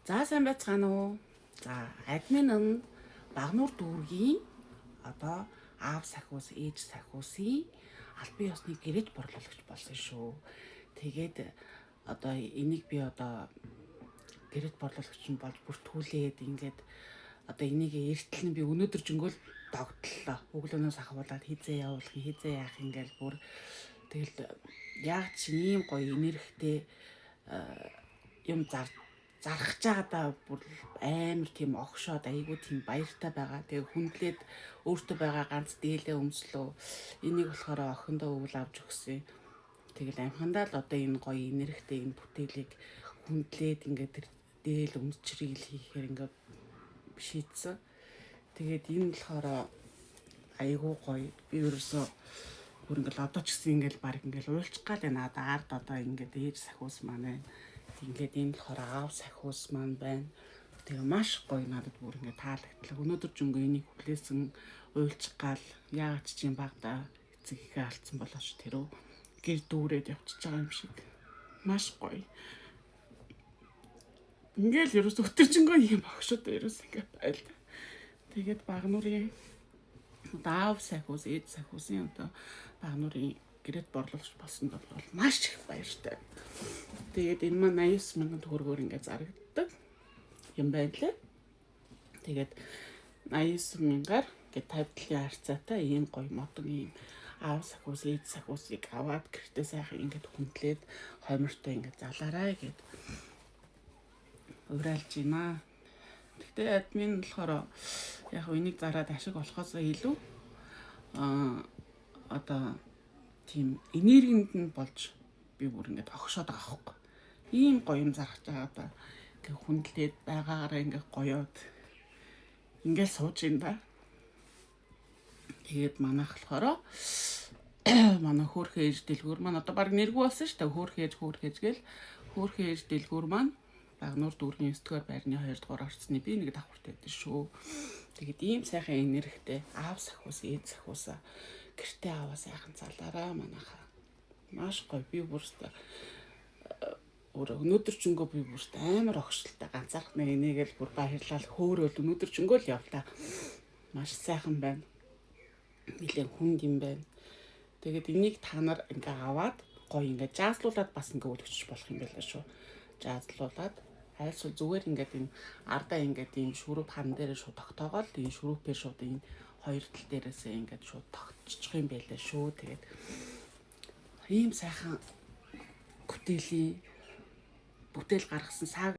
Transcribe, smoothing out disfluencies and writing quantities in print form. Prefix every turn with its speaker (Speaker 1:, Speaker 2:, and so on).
Speaker 1: За, сайн байцгаана уу? За, админ нь Багануур дүүргийн одоо аав сахиус, ээж сахиусын албан ёсны гэрээт борлуулагч болсон шүү. Тэгээд одоо энийг би одоо гэрээт борлуулагч нь болж бүртгүүлээд, ингээд одоо энийг эртэл нь би өнөөдөр жингөөл догтлоо. Өглөөнөөс ахуулаад хизээ явуулах, хизээ яах ингээл бүр тэгэл яг чи ийм гоё энергитэй юм зархаж байгаадаа бүр амар тийм огшоод, айгүй тийм баяртай байгаа. Тэгээ хүндлээд өөртөө байгаа ганц дээлээ өмслөө. Энийг болохоор охиндоо өвөл авч өгсөн. Тэгэл амхандаа л одоо энэ гоё энергитэй энэ бүтээлийг хүндлээд, ингээд тэр дээл өмсчрийг л хийхээр ингээд шийдсэн. Тэгээд энэ болохоор айгүй гоё. Би ерөөсөө бүр ингээл одоо ч гэсэн ингээл баг ингээл уйлчих гал байна. Одоо ард одоо ингээд ээж сахиус маань байна. Ингээд энэ болохоор аав сахиус маань байна. Тэгээ маш гоё, надад бүр ингээд таалагдлаа. Өнөөдөр жөнгө энийг хүлээсэн, уйлчих гал. Яагаад ч юм багада эцэг ихээ алдсан болооч тэрөө гэр дүүрээд явчихж байгаа юм шиг. Маш гоё. Ингээл ерөөс өтөржингөө юм огшод ерөөс ингээд байл. Тэгээд Багануурын одоо аав сахиус, ээж сахиусын одоо Багануурын гэрээт борлуулагч болсонд бол маш их баяртай. Тэгээд энэ маань 89 мянган төгрөгөөр ингээд зарагддаг юм байна лээ. Тэгээд 89 мянгаар ингээд 50 талын харьцаатай ийм гоё модон ийм аав сахиус, ээж сахиусыг аваад гэртээ сайхан ингээд хүндлээд хоймортой ингээд залаарай гэд уриалж байна. Гэхдээ админ болохоор яг энийг зараад ашиг олохоос илүү одоо тийм энергинд нь болж би бүр ингээд огшоод байгаа хөөхгүй. Ийм гоё юм зарах байгаа да. Ингээ хүндлээд байгаагаараа ингээ гоёод ингээл сууж ин да. Тэгээд манайх болохоор манай хөөрхөн ээж дэлгүүр маань одоо баг нэргүй болсон шүү дээ. Хөөрхөн ээж, хөөрхөн ээж гээл, хөөрхөн ээж дэлгүүр маань Багануур дүүргийн 9 дугаар байрны 2 дугаар орцны би нэг давхарт байдаг шүү. Тэгээд ийм сайхан энергитэй аав сахиус, ээж сахиусаа гэртээ аваа сайхан залаараа манайхаа. Маш гоё, би бүрстэ өөр өнөөдөр чөнгөө би бүрт амар огшлтай ганцаархнаа энийгэл бүр баярлал хөөрөөл өнөөдөр чөнгөө л явлаа. Маш сайхан байна. Нилээн хүнд юм байна. Тэгээд энийг та нар ингээ аваад гоё ингээ жаазлуулад бас ингээ үлгэж болох юм байлаа шүү. Жаазлуулад айлсвал зүгээр ингээд энэ ардаа ингээд ийм шүрүп хан дээр шууд тогтоогоол энэ шүрүпээр шууд энэ хоёр тал дээрээсээ ингээд шууд тогтчих юм байлаа шүү. Тэгээд ийм сайхан бүтээлийн бүтээл гаргасан саг